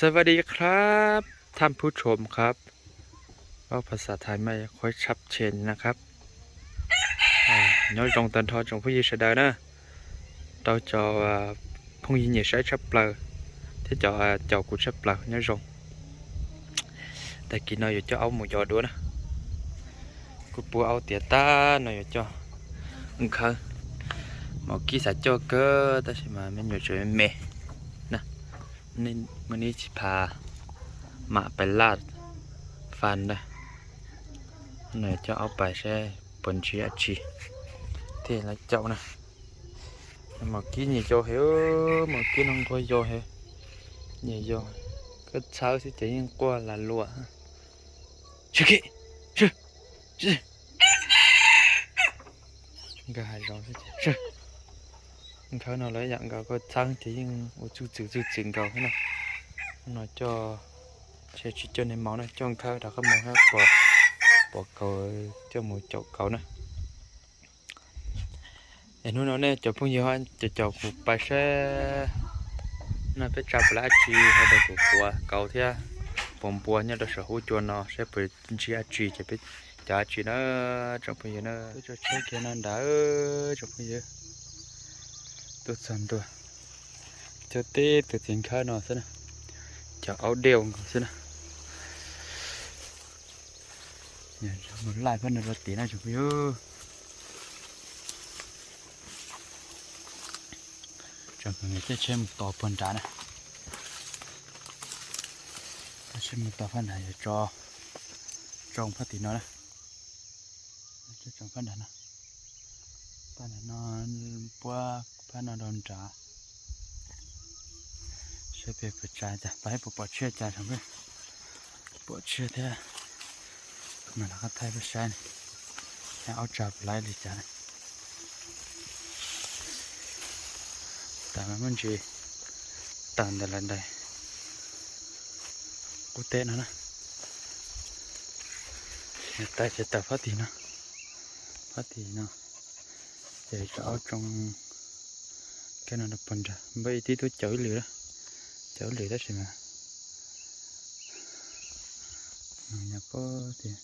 สวัสดีครับ ท่านผู้ชมครับ Ua phas xas thais mas khob tshab tshee na kab. Nyob zoo tag nrho tsoom phooj ywg sawv daws na, rau cov phooj ywg nyiam saib tshaj plaws thiab cov caum kuv tshaj plaws nyob zoo. Tag kis no yuav coj aub mus yos dua na. Kuv pub aub tiav tag no yuav coj nkhawb. Maum kib xav coj kawg tab sis mas me nyuam tseem me na. Muaj ib txhia pha mam pais laj faj ntag. No coj aub pais saib puas ntsib dab tsi thiaj li caum na. Maum kib nyiam yos heev, maum kib no nquag yos heev, nyiam yos. Koj txhawb xwb ces yeej quaj lag luam. Nkawd hav zoov xwb ces nkhawb no lawv yam nkaus, koj txhawb ces yeej ua txuj txwm txuj txwm nkaus xwb na. No coj, tsis coj niag maum na, coj nkhawb rov qab mus thiab pom, pom kauv coj mus caum kauv na. Es hnub no nej cov phooj ywg ho caum caum kuv pais saib no peb tsa puas laib dab tsi, ho rau kuv quav kauv thiab puas npua nyob rau saum huab cua no saib puas ntsib dab tsi ces peb cov dab tsi na tsoom phooj ywg na. Tuaj tso tsheb kiag no nrad tsoom phooj ywg. Tuaj txog ntua, coj tib tug txiv nkhawb no xwb na, cov aub dej nkaus xwb na. Mus laij phab no rau tid na tsoom phooj ywg. Tseem tej tsheb mus tos puag nrad na. Tsheb mus tos phab nrad yuav tso, tsoo phab tim no na. Tsoo phab nrad no, phab nrad no, puab phab no rau nrad. Saib peb puas tsa cas, pab puas pom tshiab cas, pom tshiab thiab mas rov qab thaij peb saib ne, aub tsa puas laib li cas na. Tas mas muaj ntsis tawm ntawm lawv daim qub teb no na. Tas ces tawm phab tim no, phab tim no ces tso aub tsoo. Kab no rau puag nrad, npaj ib tib tub caum ib lwm, caum ib lwm tab sis mas nyob puag tim.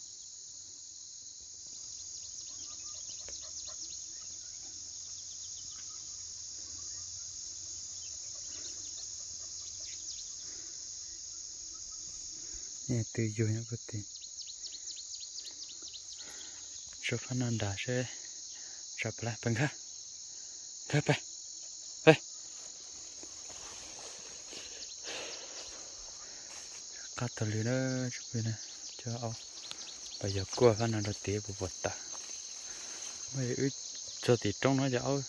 Twb yug nyob puag tim. Tso phab no nrad seb tsa plas pes nkag, nkag pes, pes. Qab taug lw na, coj aub pas yog kuaj phab no rau tid puas puas tawm. Wb txog tim roob no cov aub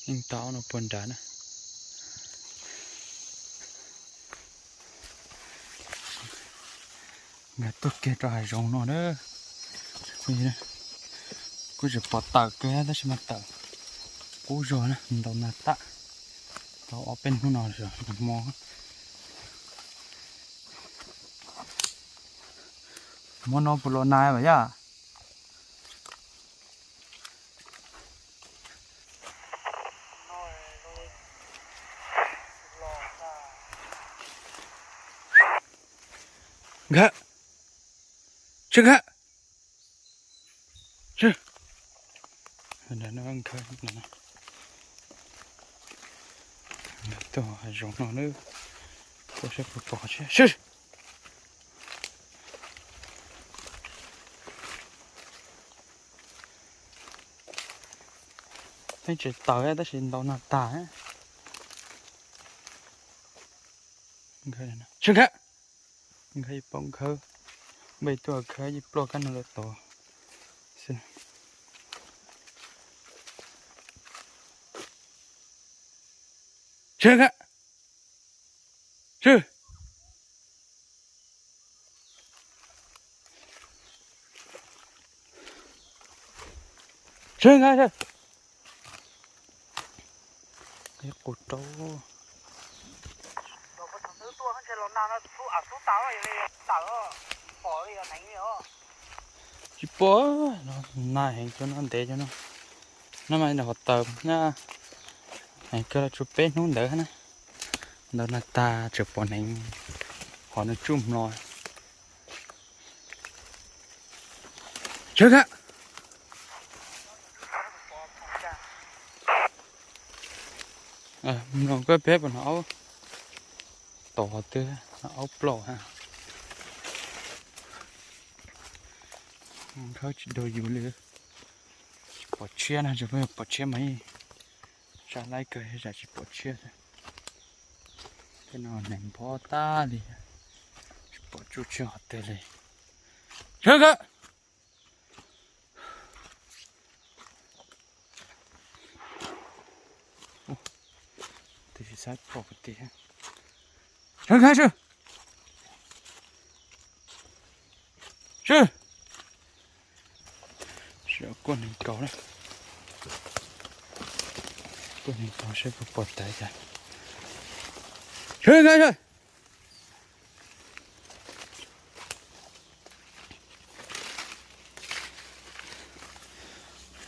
yeej tau aub no puag nrad na. Nkag tuaj kiag rau hav zoov no na. Kuj tsis pom tawm kiag tab sis mas tawm qub zog na, ntaus nag tag tau ob peb hnub no nag hmo. Hmo no puas los nag mas yaj? Nkag, sib nkag. Nkag tuaj hav zoov no na, tuaj saib puas pom thiab. Yeej tsis tawm tab sis ntaus nag tag. Sib nkag, nkag ib pob nkhawb, npaj tuaj khawb ib pluaj kab no lawm tod. Sib nkag, sib, sib nkag, sib. Qus rau. Tsis pom, nag heev cov no, ntev cov no. No mas qhov tawm na, heev kawg los tsuas peb hnub ntawd na. Ntaus nag tag tseem pom hneev. Qhov no tsuj mlo. Sawv kha. Mloog koj peb puas hnov aub tom qhov twg, aub plaum ha. Khawb tsis dua yus li. Tsis pom tshiab na, tsis pom tshiab mas yeej sab laib kawg, tsam tsis pom tshiab. Tej no neeg nphob tag li, tsis pom tsuj tshiab qhov twg li. Sawv kha. Tab sis xav pom tiag. Sawv kha sawv. Sawv. Sawv kuaj neeg kaus na. Kuaj neeg kaus sawv puas pom tawv cas. Sawv kha sawv.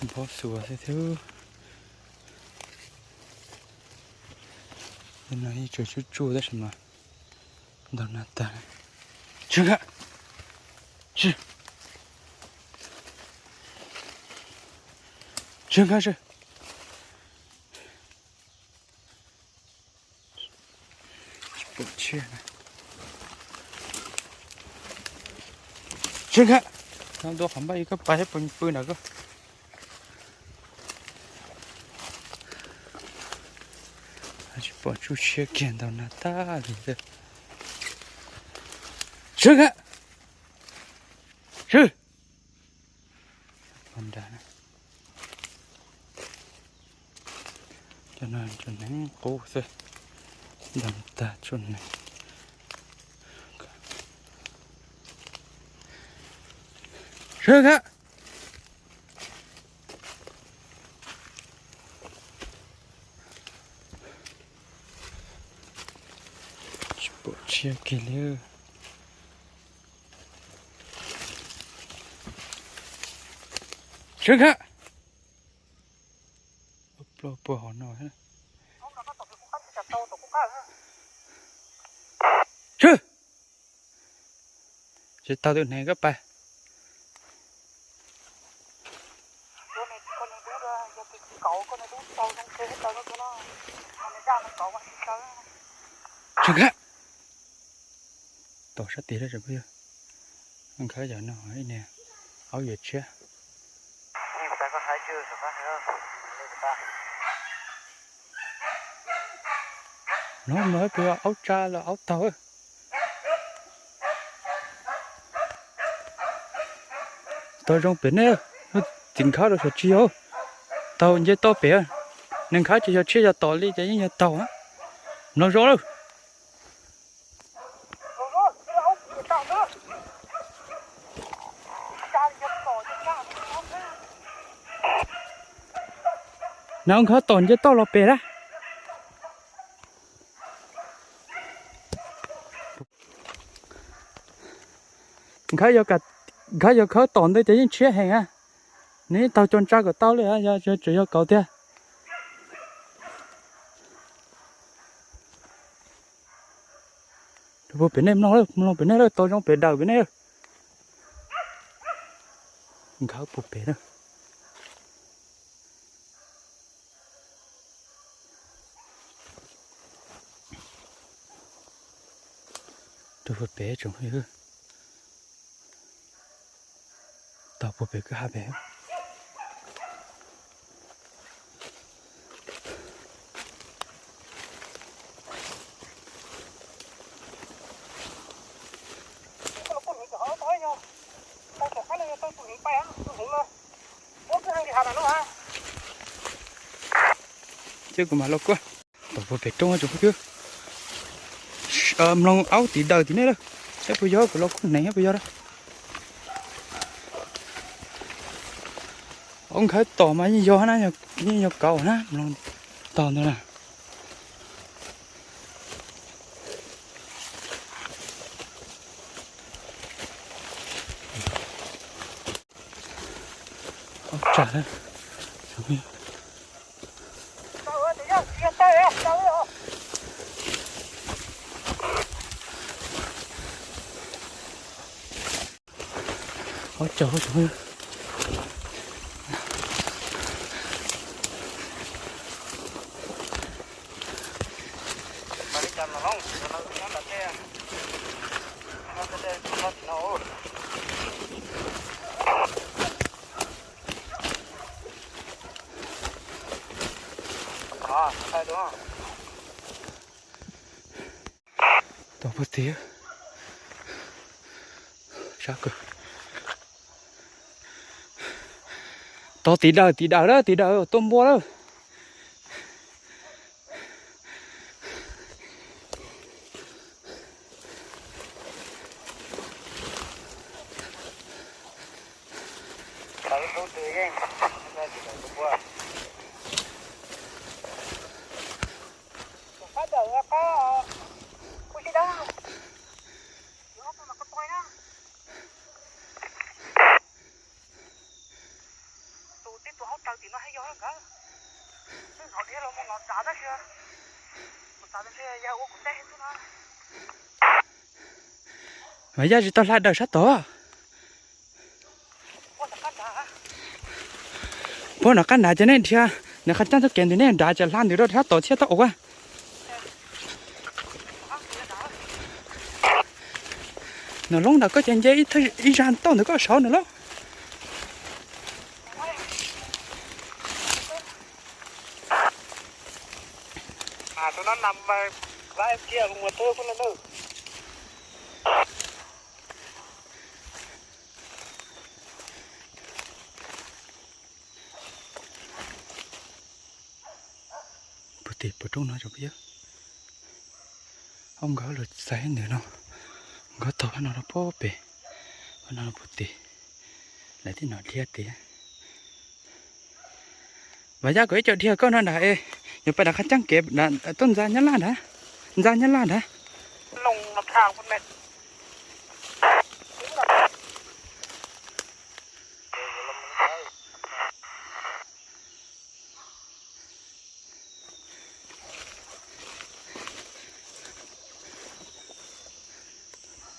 Nphob xuas thiab thiab. Tej no yeej tseem tsuj tsuj tab sis mas ntau nag tag. Sawv kha. Sawv. Sawv kha sawv. Tsis pom tshiab na. Sawv kha. Nyob ntua qhov npaj ib koj pais thiab pw nram koj. Tsis pom tsuj tshiab kiag ntau nag tag li. Sawv kha. Sawv. Cov no cov neeg qub xwb, ntau tag tsuj neeg. Sawv kha. Tsis pom tshiab kiag li. Sawv kha. Plaub puag hauv no. Sawv. Tsis tau tus neeg koj pais. Sawv kha. Tom sab tid lawm phooj ywg. Khawb yog no ib niag aub yuav tshiab. No mas puas yog aub tsa los aub taug? Taug zoo pem nej, tim nkhab rau saum tsis yog, taug nce toj pem, nej nkhab tsis yog tshiab yog tom li ces yeej yog taug. Mloog zoo lawm. Nab nkhab tom nce toj los pem na. Nkhab yog, nkhab yog khawb tom ntawd ces yeej tshiab heev na. Nws yeej taug co ntsa kom tau li, yog tseem yog kauv tiag. Puag pem nej mloog, mloog pem nej lawm, taug zoo pem dawm pem nej. Nkhab puag pem na. Rau puag pem tsoom phooj ywg, taug puag pem kwj ha pem. Cia kuv mam los kuaj. Tom puag pem roob tsoom phooj ywg, mloog aub tim dawm tim nej lawm. Saib puas yog, kuv los kuaj neeg saib puas yog. Aub nkhawb tom mas yeej yog na, yeej yog kauv na, mloog taug ntawd na. Aub tsa na. Tsoom phooj ywg, tsoom phooj ywg, tsoom phooj ywg, tsoom phooj ywg. Ua tsaug. Tau puag tim, sab kawg. Tau tim dawm, tim dawm lawm, tim dawm tua npua lawm. Mas yaj tsis tau hla dawm sab tod. Puag nram qab nrad ces nej dhia, nws qhov ncaj txoj kev ntawm nej nrad ces hla ntawm rau sab tod thiaj tau ua. Nws loob nram koj ces nce ib zag toj ntawm koj saud nws loob. Puag tim puag roob no tsoom phooj ywg, ob nkawd lawv xaiv ntawm no, nkawd taug phab no rau puag pem, phab no rau puag tim, lawv thiaj no dhia tiag. Vam Yaj, kom ib co dhia koj no nrad es yuav pais nram qab tseeb kev tuaj ntxa Nyab Laj nrad, ntxa Nyab Laj nrad.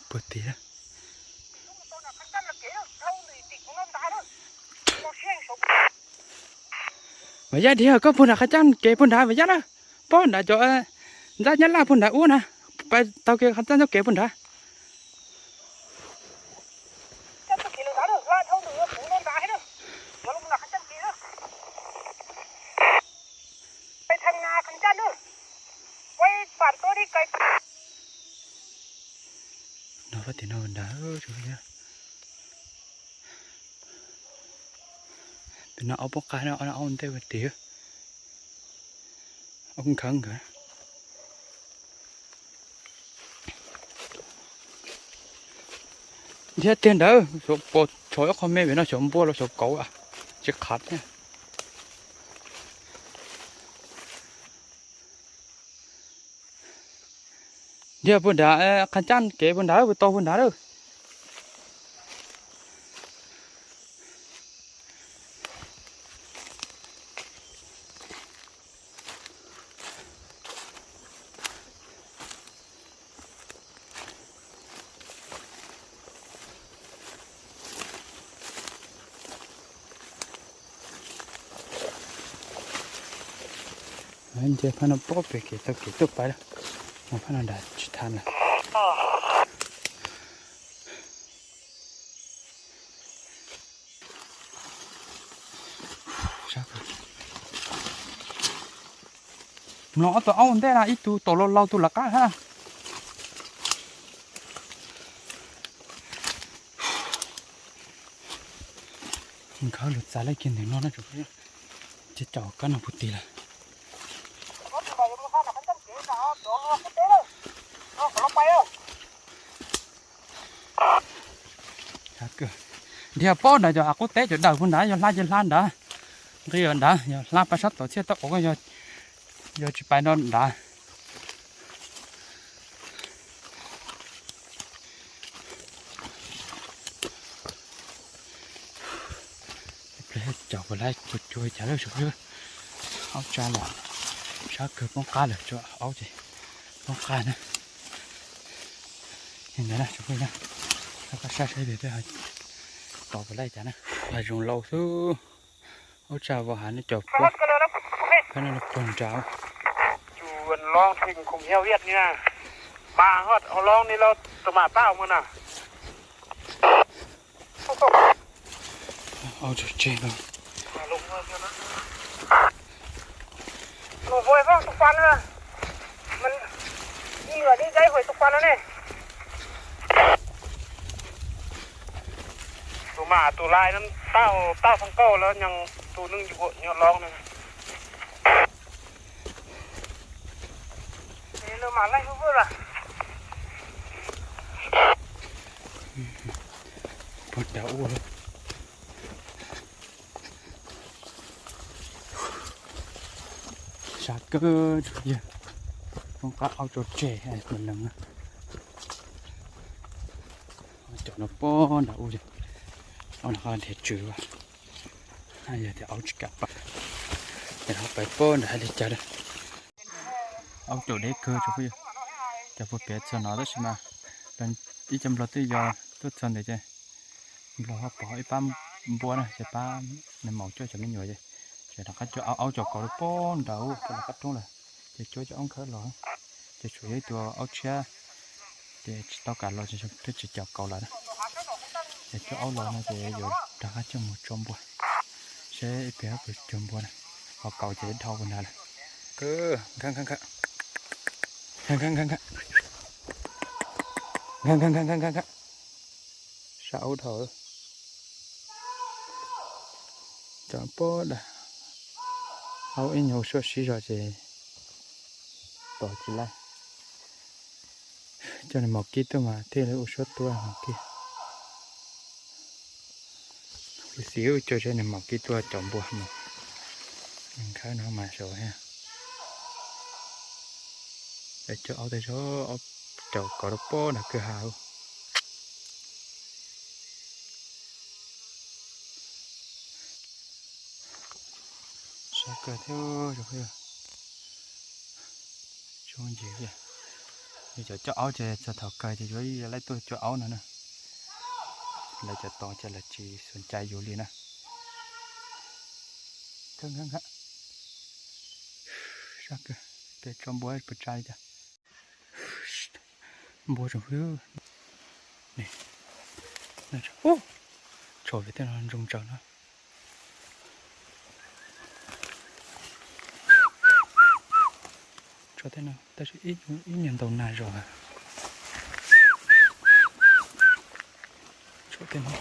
Puag tim. Vam Yaj, dhia koj puag nram qab tseeb kev puag nrad Vam Yaj na. Puag nrad cov ntxa Nyab Laj puag nrad ub na. Pais taug kev qab tseeb kev puag nrad. No pab tim no nrad. Pem no aub poob qab, aub ntej ua tim, aub nkawd nkawd. Dhia tiag ntawd, xyov puas tshuav ib qho me pem no, xyov npua los xyov kauv tsis qhav thiab. Dhia puag nrad, qab tseeb kev puag nrad, puag tau puag nrad lawm. Nce phab no pob pem kev taug kev tuaj pais lawm, mus phab no nrad tsis tham lawm. Mloog ob tug aub ntej na, ib tug tom laus laus tus lawv qab hab. Nkawd lug txav lawm kiag ntawm no na, ces caum kab no puag tid lawm. Dhia pob nrad cov av qub teb cov dawm puag nrad, yog hla ces hla nrad, nqis nrad, yog hla pais sab tod thiaj tau ua, yog tsis pais no nrad. Caum puas laib cua cua cas lawm, aub tsa los sab kawg poob qab lawm, tso aub ces poob qab na. Li ntawd na, koj saib saib peb, Tos puas laij cas na, hav zoov laus xwb. Ub, tsaj vau hav no cov puab, hav no puag nrad. Cua loo theem khoom hiav viaj ni na. Mas hos loo ni los tus mas tau mus na. Au, tseg tseg no. Tus fas no, ib yam li ib fas no ne. Tus mas tus lais no tau, tau thoob kauj los nyob tus neeg yuav nyob loo na. Puag nrad ub. Sab kawg, tsuas yog roob qab aub tso tseg tus neeg na. Cov no puag nrad ub li. Aub no qab dhia tswv, yog tias aub tsis kam pais, ces ho pais puag nrad hais li cas lawm. Aub caum deb kawg tsoom phooj ywg. Cov puag pem txog no tab sis mas ib co nplog twb yog tuaj txog ntawd ces nplog ho pom ib pab npua na ces pab nws maum coj cov me nyuam ces, ces rov qab coj aub, aub caum kauv rau puag nrad puag nram qab roob lawm. Ces coj cov aub khawb los, ces tshuav yog ib tug aub tshiab ces tsis tau kam los, twb tsis caum kauv lawm na. Ces coj aub los no ces yuav rov qab coj mus tso npua, seb ib pliag puas cuag npua na. Ho kauv ces dhau puag nrad lawm. Sab aub dhau. Cov puag nrad, aub ib nyuag ua suab siv zog ces tos tsis laij. Coj nws maum kib tuaj mas thiaj li ua suab tua maum kib. Kuv xav ua coj seb nws maum kib tuaj caum npua mus. Nws khawb no mas saud thiab. Coj aub tej zaum aub caum kauv rau puag nram kwj ha. Sab kawg thiab. Zoo ntsis, yus cov coj aub ces txog thaum kawg ces yuav laib tuaj coj aub no na. Lawv cov tod ces lawv tsis xav cai yus li na. Sab kawg, peb tso npua puas tsa li cas. Npua zoo hwb. Tshuav pem tej no ntsoog tsawv no. Tshuav tej no tab sis ib nyuag ntaus nag zog. Tshuav tej no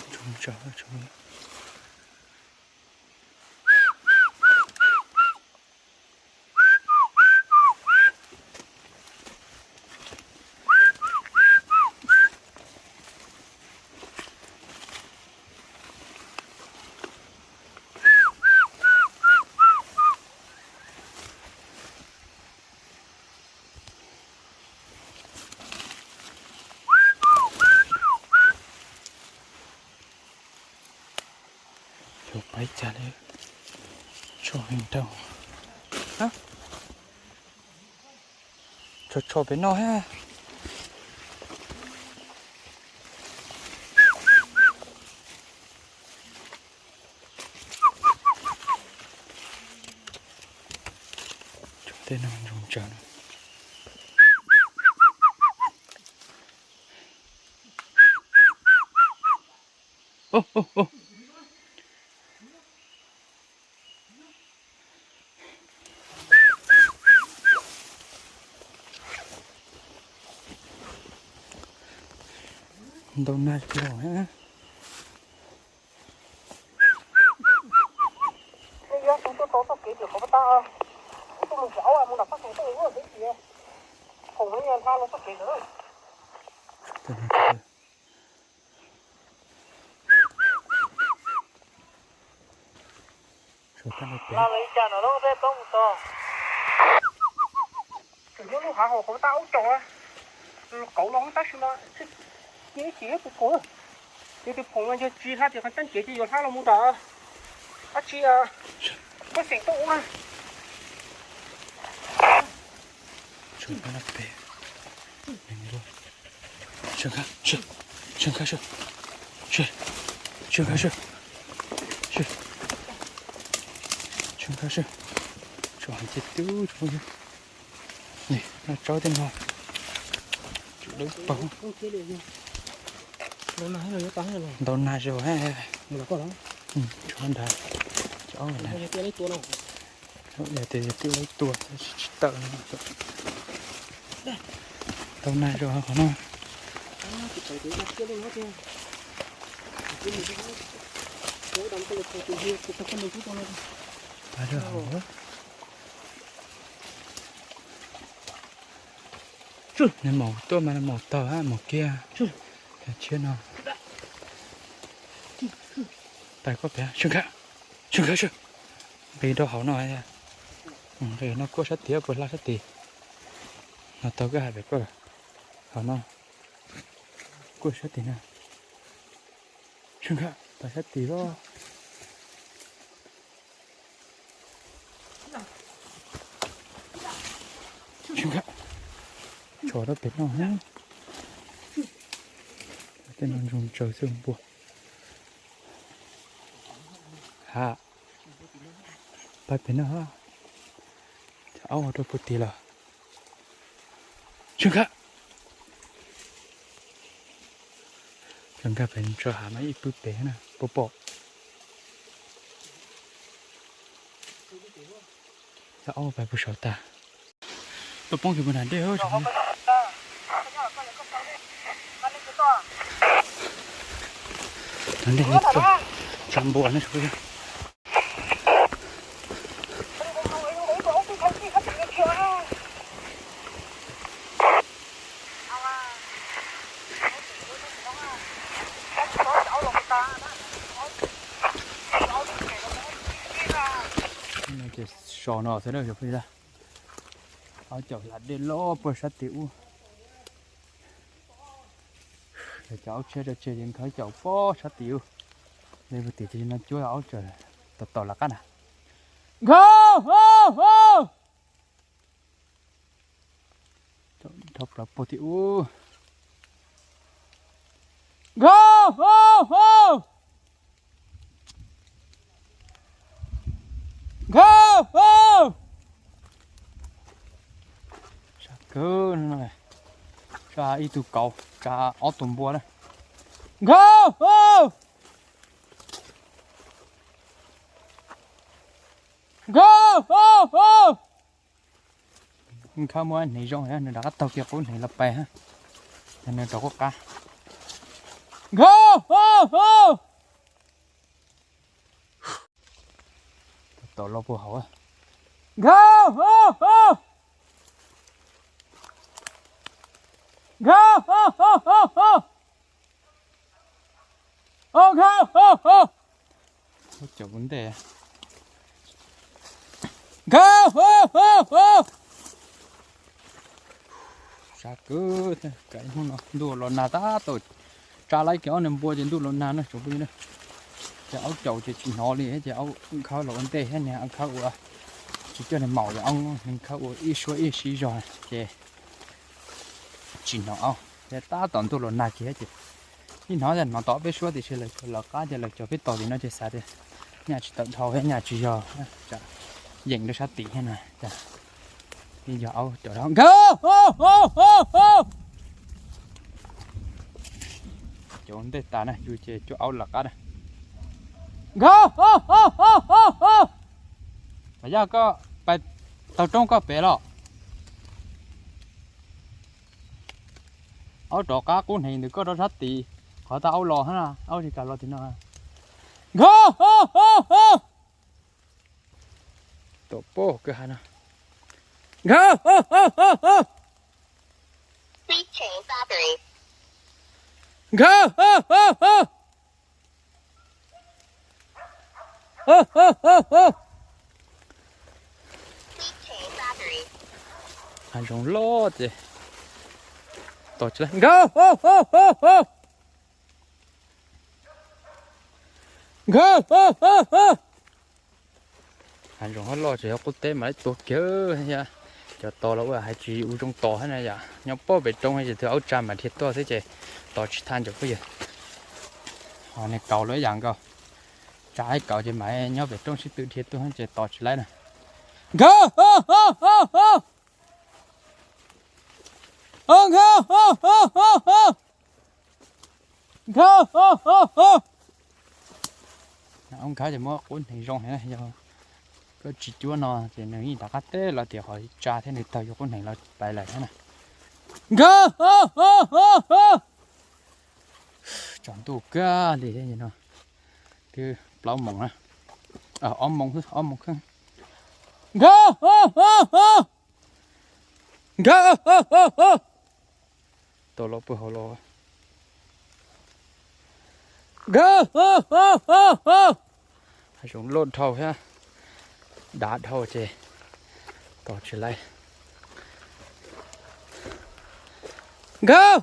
ntsoog tsawv. Yuav pais cas li, tshuav heev rau. Tshuav tshuav pem no thiab. Tej no ntsoog tsawv no. Ntau nag los. Tsuas yog lub hav hauv qhov tab ub caum, kauv los tab sis mas cia ib chim tus phoom, ces tus phoom mas yog tsis hla tias qhov caj ncev ces yuav hla los mus nram dab tsi, koj xeem tuaj ua. Sib nqa sib, sib, sib nqa sib, tso heev tiag tiag. Noj tsaub tej no, tsw dawb paug. Ntau nag zog, tshuav nrad, cov aub, yog tias yog twb laib tua tsis tawm no. Ntau nag zog qhov no. Nws maum tuaj mas nws maum tag, maum kiag. Tshiab no. Tais koj pem, sib nqa, sib nqa sib, nqis rau hauv no. Nqis no kuaj sab tid, puas hla sab tid. No tau koj hais pem koj, hauv no kuaj sab tid na. Sib nqa, tais sab tid los. Tso rau pem no. Tej no ntsoog tsawv xwb npua. Ha, pais pem no. Aub rau puag tid lawm. Sib nqa, sib nqa pem tso hav mas ib pw pem na puas pom. Cov aub pais puag saud tag. Tuaj poob kiag puag nram dej. Tsa npua ne. Ces so no xwb na. Aub caum hla dej loj puag sab tim ub. Cov aub tshiab tso tseg ces nkhav caum puag sab tim ub. Dej puag tim ces no cuab aub tseem tom tom lawv qab na. Nkhav hauv hauv. Dhau plaws puag tim ub. Nkhav hauv hauv. Nkhav hauv. Sab kawg no, sab ib tug kauv tsa ob tug npua na. Nkhav hauv. Nkhav hauv hauv. Nkhav muaj hneev zoo, nws rov qab taug kiag qub hneev los pais, nws rov qub qab. Nkhav hauv hauv. Tom los puag hauv. Nkhav hauv hauv. Nkhav hauv hauv hauv hauv. Nkhav hauv hauv. Caum ntej. Nkhav hauv hauv hauv. Sab kawg thiab, hnub no ntuj los nag tab tom tsa laib kiag ob niag npua ces ntuj los nag na tsoom phooj ywg na. Ces aub caum ces tsis hnov li ces aub nkhav los ua ntej thiab, niag aub nkhav ua tsis coj niag maum, aub nkhav ua ib suab ib siv zog ces tsis hnov aub. Ces tab tom ntuj los nag kiag ces ib hnov hnov tau peb suab tiam sis lawv lawv qab ces lawv cov peb tos tim no ces xav tias nyaj tsis tawm dhau thiab nyaj tsis yog, yeem rau sab tim thiab na. Ib yog aub caum dhau nkhav hauv hauv hauv. Caum ntej tas na, yus ces cuab aub lawv qab na. Nkhav hauv hauv hauv hauv hauv. Pas Yaj, koj pais taug roob koj pem los? Aub rov qab qub hneev ntawm koj rau sab tid, qhov tau aub los, aub tsis kam los tim no. Nkhav hauv hauv hauv. Tom pab kwj ha no. Nkhav hauv hauv hauv hauv. Nkhav hauv hauv hauv. Hav zoov loj ces tos tsis tau. Nkhav hauv hauv hauv hauv. Nkhav hauv hauv hauv. Hav zoov hauv loj ces yog qub teb mas lawv tua kiag thiab, cov tos los ua hais tsis ua zoo tos thiab na yom. Nyob pem roob ces tus aub tsa mas dhia tuaj xwb ces tos tsis tau cov phooj ywg. Nws kaus lawm ib yam nkaus. Tsa ib kaus ces mam nyob pem roob sib tw dhia tuaj ces tos tsis laib na. Nkawd, nkawd, nkawd, nkawd, nkawd ces muab qub hneev zoo heev na, yog koj tsis cuab no ces nws yeej rov qab teb los tias qhov tsa thiab nws tawg yus qub hneev los pais lawm thiab na. Nkawd, tsaus ntuj kawg li thiab no, twb plaub moos na, ob moos, ob moos kheej. Nkawd, nkawd, tau los puag hauv los. Nkawd, hav zoov loj dhau thiab, dav dhau ces tos tsis laib. Nkawd,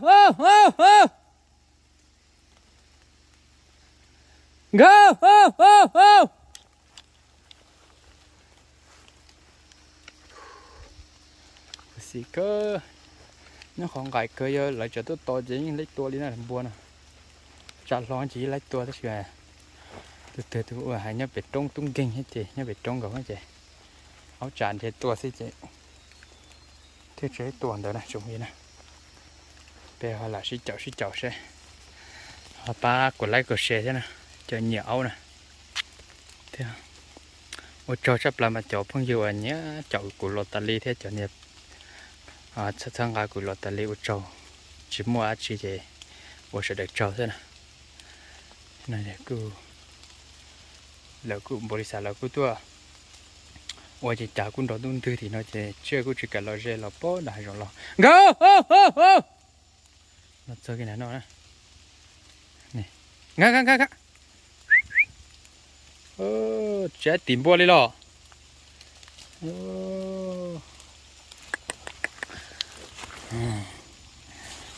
nkawd, xis kawg, nyob qhov nqaim kawg, yog lawv tseem tuaj tos ces yeej laib tua li na npua no. Tsa hlo ces yeej laib tua tab sis tus twg tus ua hais nyob pem roob tub nkeeg thiab ces nyob pem roob nkaus ces aub tsa nrhiav tua xwb ces thiaj tsis tua ntawd na tsoom phooj ywg na. Peb ho lam sib caum sib caum seb, ho pab kuv laib kuv share thiab na, cov nyiam aub na. Thiab ua tsaug tshaj plaws mas cov phooj ywg uas nyiam caum kuv los tas li thiab cov niag txhawb txhawb nqa kuv los tas li ua tsaug, tsis muaj dab tsi ces ua sawv daws tsaug xwb na. Kuj, lawv kuj npaum li xav lawv kuj tuaj ua ces cas kuj nrov ntuj ntwg tim no ces tsiaj kuj tsis kam los ze los pab dag hav zoov los nkawd. Los txog kiag no na, nkawd nkawd nkawd, tsis tim npua li los.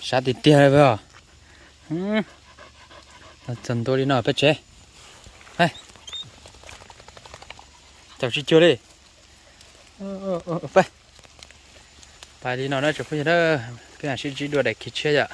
Sab tiag tiag li os. Txog ntua li no peb tsev, caum tsis cuag li. Pais li no na tsoom phooj ywg na, peb mam sib ntsib dua daim khiv tshiab yom.